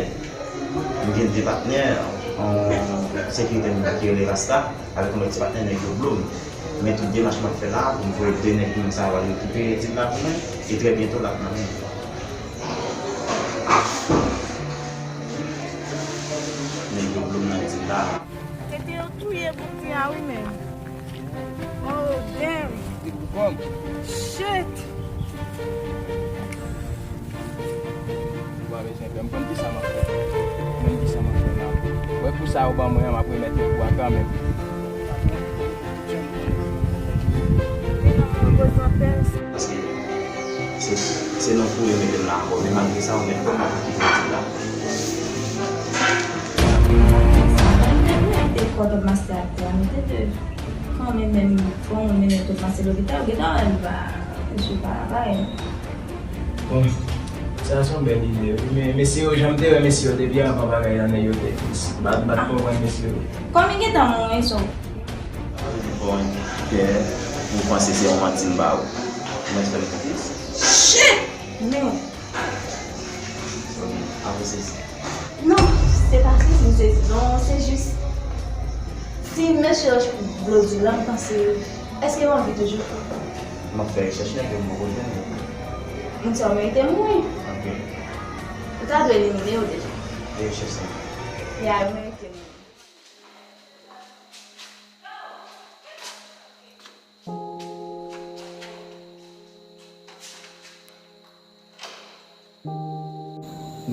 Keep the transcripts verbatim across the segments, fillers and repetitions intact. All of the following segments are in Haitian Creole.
M gen de patnè, yon sekirite m ki rele Rasta, avèk yon lòt ti patnè nèg yo blo m. Men tout demach m ap fè la, pou m voye de nèg moun sa yo al rekipere dil la pou mwen, e trè byento l ap nan men m. Nèg yo blo m nan dil la. Tete yo touye bouti a wi menm. Oh damn. Shit. Mwen bezwen fè, m konn kisa m ap fè. M konn kisa m ap fè la. Wè kou sa yo ban mwen an, m ap remèt yo kou a kanmenm. Paske se, se nan kou yo mete m la ankò. Men malgre sa, ou mèt kò m ap kite ti la. Mwen te kò dòk mastè atè a, mete de. Kòm menm, kòm ou mennen tout pase lopital, ou gentan wè li pa, misye pa bay. Bon, sa se yon bèl ide, wi, men mesye yo, jan m te wè mesye yo depi anvan bagay la, nèg yo te tris. M pa, m pa t konprann mesye yo. Kòm li gentan mouri, so. Bon, kè, ou panse se yon manti m ba ou. Ou mèt fè m konfyans. Shit! Men. Avanse. Non, se pa sezi m sezi, non, se jis, si mesye yo blo dil la, m panse, èske yo anvi toujou? M ap fè rechèch nèg yo, m poko jwenn yo. Moun sa yo merite mouri. Ok. Ou ta dwe elimine yo deja. E rechèch sa. Ya, yo merite mouri.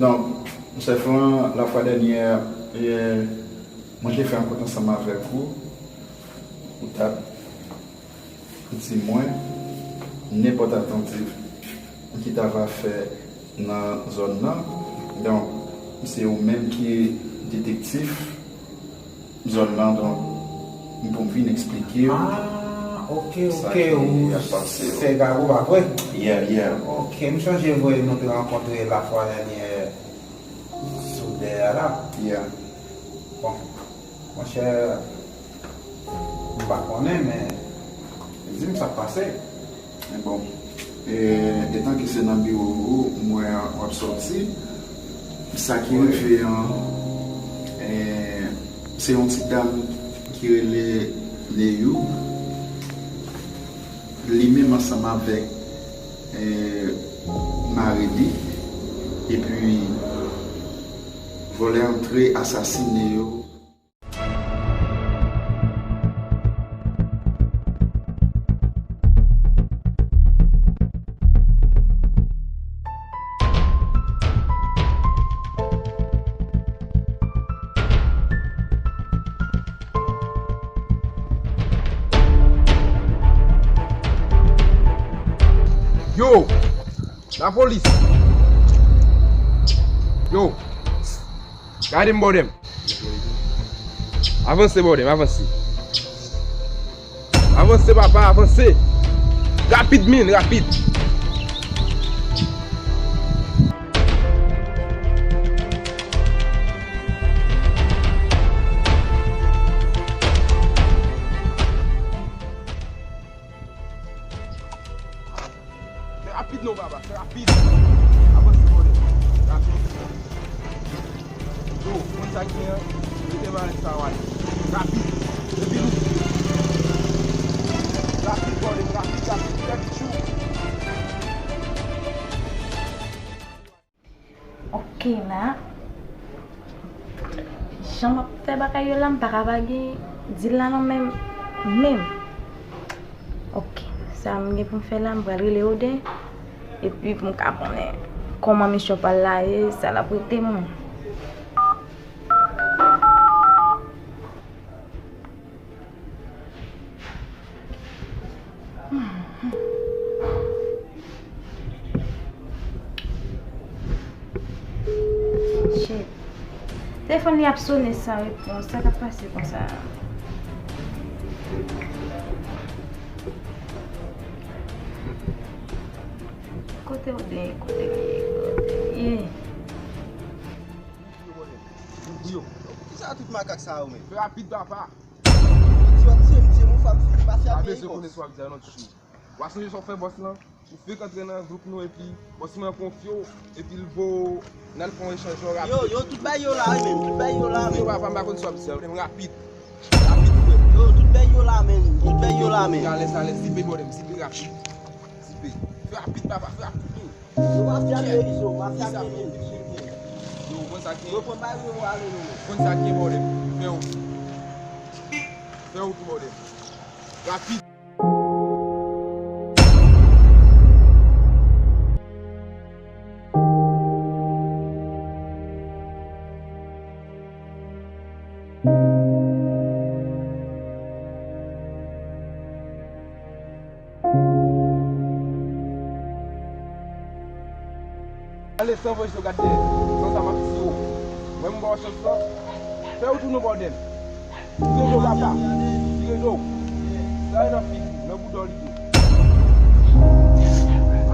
Donk, Msye Fran, lafwa dènyè, e, mwen te fè yon kont ansanm avèk ou, ou t ap di mwen nenpòt atantiv ki ta va fè nan zòn nan. Donk, se ou menm ki detektif zòn nan, donk, m pou m vin eksplike w. Ah, ok, sa ok, ki ou ap pase yo. Sè Gago, pa vre? Yeah, yeah. Ok, m sonje vre nou te rankontre lafwa dènyè sou dèyè a la. Yeah. Bon, monchè, m pa konnen, men di m sa k pase. Men bon, e, etan ke se nan biwo ou m wè w ap sòti, sa ki rive an, e, se yon ti dam ki rele Neyou, li menm ansanm avèk, e, mari li, epi vòlè antre asasine yo. Yo! Lapolis! Yo! Gade m bòdè m! Avanse bòdè m, avanse! Avanse papa, avanse! Rapid min, rapid! Fè rapid non papa, fè rapid. Avanse bòdè. Rapid. Yo, konn sa k gen an, kite malèt sa yo ale. Rapid. Epi nou. Rapid bòdè, rapid, rapid, rapid, chou. Ok la. Jan m ap fè bagay yo la, m pa ka pa gen dil la nan men m menm. Ok, sa m gen pou m fè la, m pral rele Oden, epi pou m ka konnen kòman misyon pa l la ye, sa l ap rete mwen. Shit. Telefòn li ap sonnen san repons. Sa k ap pase konsa? Kote w ye? Kote w ye? Kote w ye? Yo, bòdè. Yo, yo. Kisa tout makak sa yo menm? Fè rapid, papa. Idiot, se m, se m, ou fam fini, pa fè ap bezwen konnen sa w ap di a non, tchou. W a sonje sa w fè bòs lan? Ou fèk antre nan gwoup nou epi bòs mwen konfye w, epi l voye w, n al fè yon echanj non rapid. Yo, yo, tout bay yo la wi menm, tout bay yo la menm. Yo, papa, m pa konn sa w ap di a, menm rapid. Rapid, frè. Yo, tout bay yo la menm, tout bay yo la menm. Alèz, alèz, zipe, brother m, zipe rapid. Zipe. Fè rapid, papa, fè rapid tou. Yo, mafya de Izo, mafya de Izo. Yo, konn sa k gen. Yo, konn bay yo ale non. Konn sa k gen, brother m. Fè w. Fè w tou, brother m. Rapid. Ale san voye sou gade. San sa m ap siwo. Mwen m ba w chans lan. Fè w tou nou bòdèl. Tire do papa. Tire do. Sa e nan figi, nan bouda w li ye.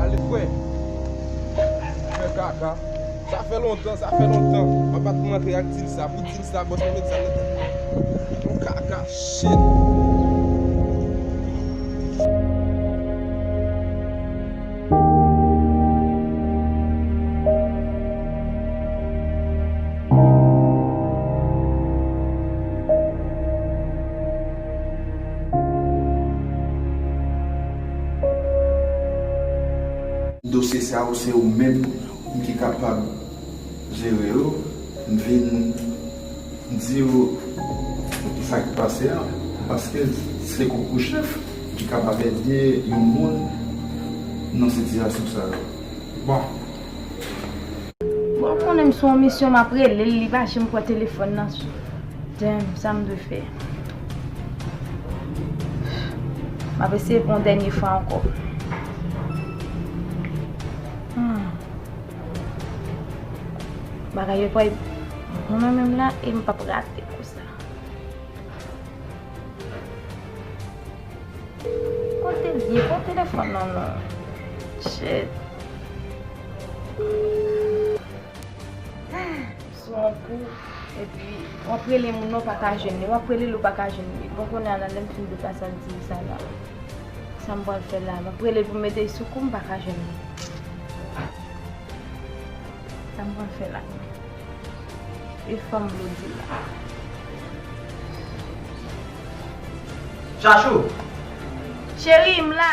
Ale frè. Fè kaka. Sa fè lontan, sa fè lontan. Mwen pa t konn antre ak dil sa. Pou dil sa, bòs mwen met sa nan tèt mwen. Yon kaka, shit. Dosye sa yo, se ou menm ki kapab jere yo. M vin di w sa ki pase a, paske se koko chèf ki kapab ede yon moun nan sitiyasyon sa yo. Bon. Bon, ou konnen m sou yon misyon, m ap rele l, li pa janm pran telefòn nan. Damn, sa m dwe fè? M ap eseye pou yon dènye fwa ankò. Hmm. Bagay yo pral bon nan men m la e m p ap rate kou sa. Kote l ye? Kote telefòn nan non? Shit. Sou yon kou, epi w ap rele moun nan, w pa ka jwenn li. W ap rele l, ou pa ka jwenn li. Bon, kounye a la, lè m fin deplase ak diri sa la, sa m pral fè la? M ap rele l pou m mete l sou kou, m pa ka jwenn li. Sa m pral fè la? E fanm blodi la. Chachou! Cheri, m la.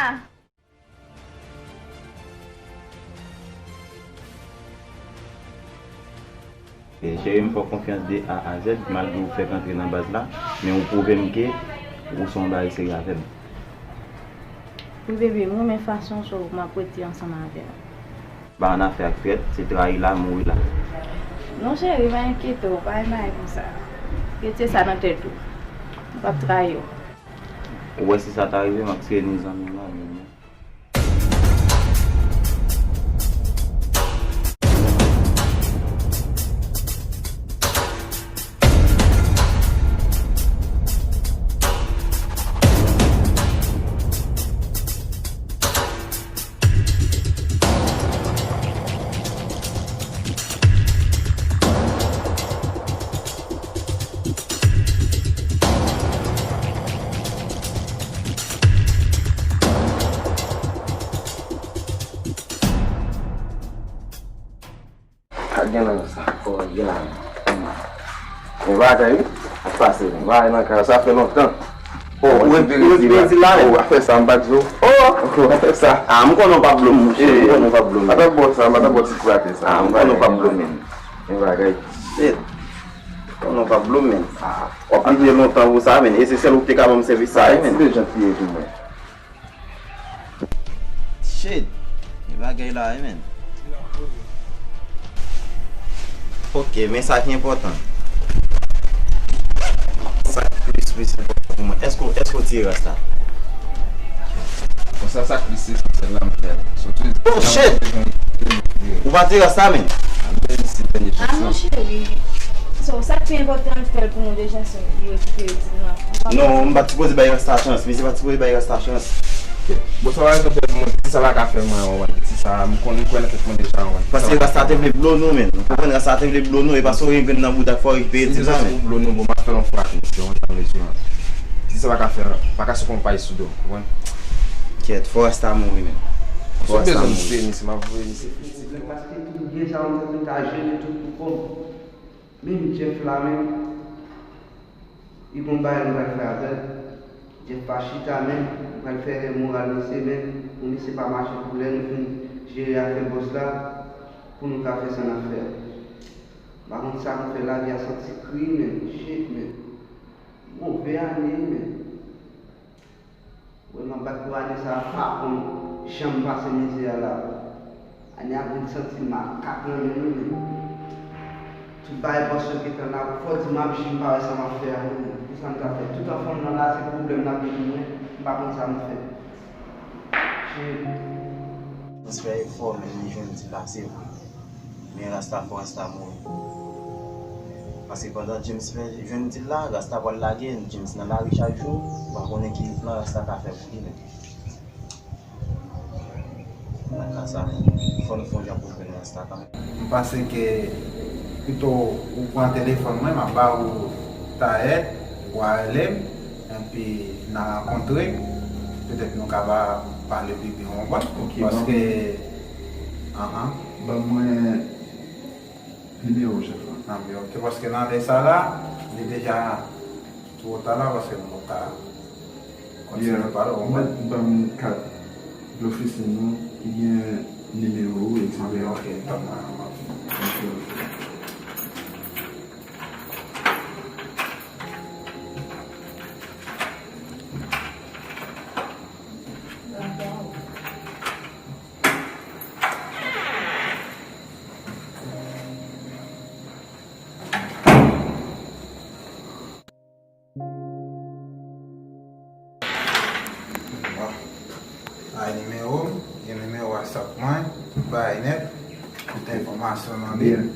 E, cheri, m fè w konfyans de A a Z, malgre ou fèk antre nan baz la, men ou pwouve m ke ou se yon bagay serye avè m. Wi, baby, m renmen fason w ap rete ansanm avè m. Pa ann afè ak trèt, se trayi la, mouri la. Non, cheri, pa enkyete w, pa gen bagay konsa. Retire sa nan tèt ou. M p ap trayi w. Ou wè si sa ta rive, m ap tire nou zanmi m la, men. Sa gen nan sa. Oh, gen nan. Gen bagay, wi. Sa pase, men. Bagay nan kay, sa fè lontan. Oh, ou ret Brezil la, men. Oh, afè sa, m pa di w. Oh, afè sa. Ah, m konnen w pa blo m, monchè. M konnen w pa blo m. Ata bò sa, ata bò ti kou atè sa. Ah, m konnen w pa blo m, men. Gen bagay. Shit. M konnen w pa blo m, men. Ah. W ap lite lontan pou sa, men. E se sèl ou ki te ka ban m sèvis sa, wi, men. Ti dejan ki ye pou mwen. Shit. E bagay la, wi, men. Ok, men sa ki enpòtan. Sa k plis, plis enpòtan pou mwen. Èske, èske w tiye rasta? Bon, sa, sa k plis esansyèl la, m fè l. Soti. Oh, shit! Ou pa tiye rasta, men? Ah, non, cheri. So, sa k pi enpòtan, l fè l pou nou deja, se li rekipere dil nan. Non, m pa t sipoze bay rasta chans. Mesye pa t sipoze bay rasta chans. Ok. Bon, sa w fè pou mwen, piti sa pa ka fè mwen anyen, piti sa, m konn, m kwè nan tèt mwen deja, anyen. Paske rasta te vle blo nou, men. Ou konprann, rasta te vle blo nou, e paske w gen grenn nan bouda, fò w rekipere dil sa, men. Ou blo nou, bon, m ap fè l yon fwa ak misye, yon jan mesye. Piti sa pa ka fè, pa ka sou konpay sou do, konprann? Kyèt, fò rasta mouri, men. Si w bezwen m voye misye, m ap voye misye. Pwoblèm, paske tout byen sa yo, m ta jere tout pou kò m. Menm Jeff la menm, li gon bagay m pral fè avè l. Jeff pa chita menm, m pral fè erè moral misye menm, pou misye pa mache pou lè nou fin jere afè bòs la, pou nou ka fè sa n ap fè a. M pa konn sa m fè, lavi a santi kri menm, shit menm. Move ane wi menm. Wè m ap bat pou ane sa a, m pa konn jan m pase mizè a la. Ane a vin santi makak nan men nou menm. Tout bagay bòs yo gentan la, fò di m ap jwi, m pa wè sa m ap fè a non menm. Kisa m ka fè? Tout anfan m nan la, se pwoblèm n ap gen pou mwen, m pa konn sa m fè. Shit. Jens fè efò, men li jwenn ti pase vre. Men Rasta fò Rasta mouri. Paske pandan Jens fè jwenn dil la, Rasta pral lage, Jens nan lari chak jou, ou pa konnen ki plan Rasta ka fè pou li menm. Nan ka sa, fò nou fè yon jan pou jwenn Rasta kanmenm. M panse ke pito ou pran telefòn mwen, m ap ba ou tayè, ou a rele m, epi n a rankontre, petèt nou ka ba pale pi byen, w konprann? Ok, paske, anhan. Ban mwen nimewo Jeff la. Ah, men ok, paske nan lè sa la, li deja twò ta la, paske nou pa ka kontinye pale, w konprann? Mèt ban m kat lofisin nou, ki gen nimewo ou, etsetera. Ah, men ok, tann mwen, mwen. Ok, ok. Bon. Ay nimewo m, gen nimewo WhatsApp mwen, tout bagay nèt, tout enfòmasyon nan li. Byen.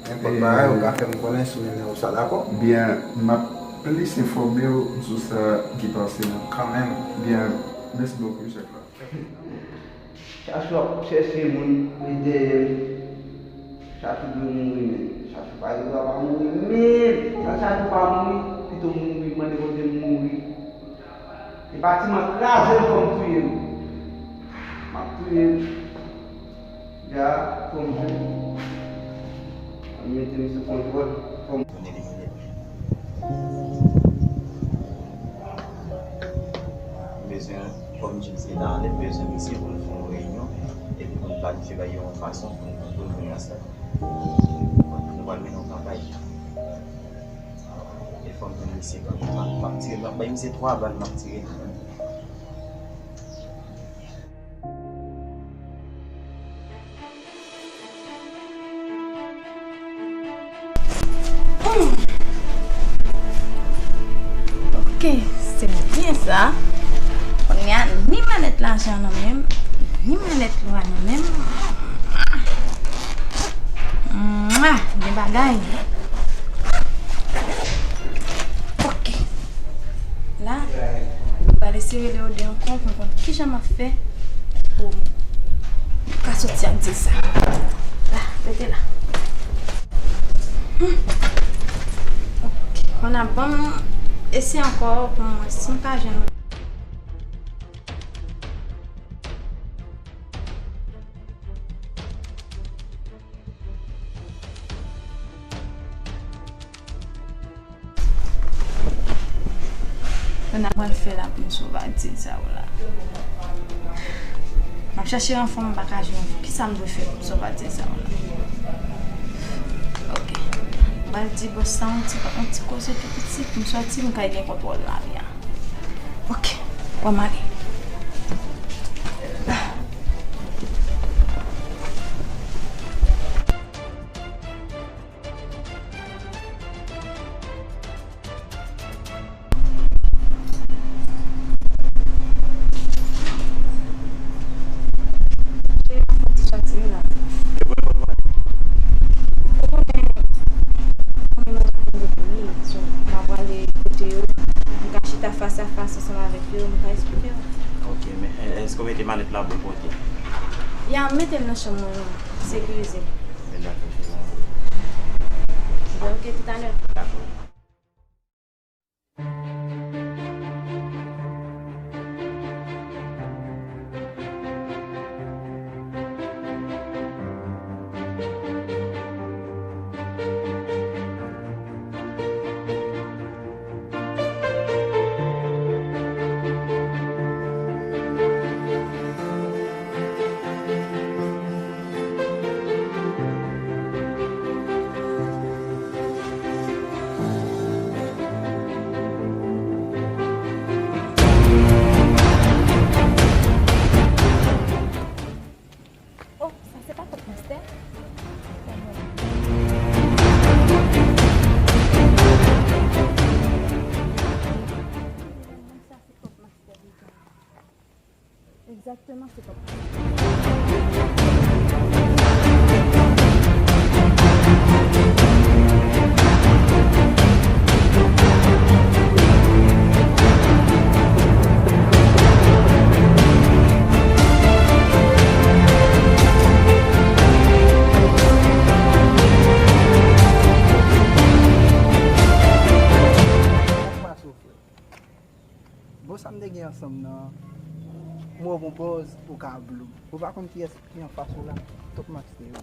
Nenpòt bagay, ou ka fè m konnen sou nimewo sa, dakò? Byen, m ap plis enfòme w sou sa ki pase a. Kanmenm. Byen, mèsi bokou, chèf la. Chachou ap chèche moun ri dèyè m. Chachou dwe mouri, men Chachou pa gen dwa pa mouri, men sa Chachou pa mouri, pito m mouri, mande Bondye m mouri. Se pa ti man kraze l, fò m touye l. M ap touye l. Ja, fò m jwenn. An mete m sou kontwòl. Fò m tounen li minit. M bezwen, kòm James te anlè, m bezwen misye pou n fè yon reyinyon epi pou n planifye bagay yo yon fason pou n, pou n jwenn Rasta. Nou pral mennen yon kanpay. E fò m jwenn misye kanmenm. M ap, m ap tire, m ap bay misye twa bal, m ap tire li menm. Hmm. Ok, se byen sa. Kounye a, ni malèt lajan nan men m, ni malèt lwa nan men m. Mwa, gen bagay. Ok. La, m pral eseye rele Odè ankò pou m konn kijan m ap fè pou m ka soti ak dil sa. La, rete la. Hmm. Ok. Kounye a, ban m eseye ankò pou m wè si m ka jwenn. Kounye a mwen fè la pou m sove dil sa yo la. M ap chache yon fanm, m pa ka jwenn. Kisa m dwe fè pou m sove dil sa yo la? Ok. M pral di bòs la yon ti, yon ti koze tou piti pou m sòti, m ka gen kontwòl lari a. Ok. Bon, m ale. Ou konnen, konnen nou ap vin depi, so, m ap prale kote yo, m ka chita fas a fas ansanm avèk yo, m ka eksplike yo. Ok, men, e, èske w mete malèt la bò kote? Ya, m mete l nan chanm mwen, wi. Sekirize. Men dakò, se bon. Bon, ok, toutalè. Dakò. Sèlman se pòp. Bon, sa m te gen ansanm nan, m wè w bon bòz, ou ka blou. Ou pa konn kiyès ki anfas ou la. Top Max te yo.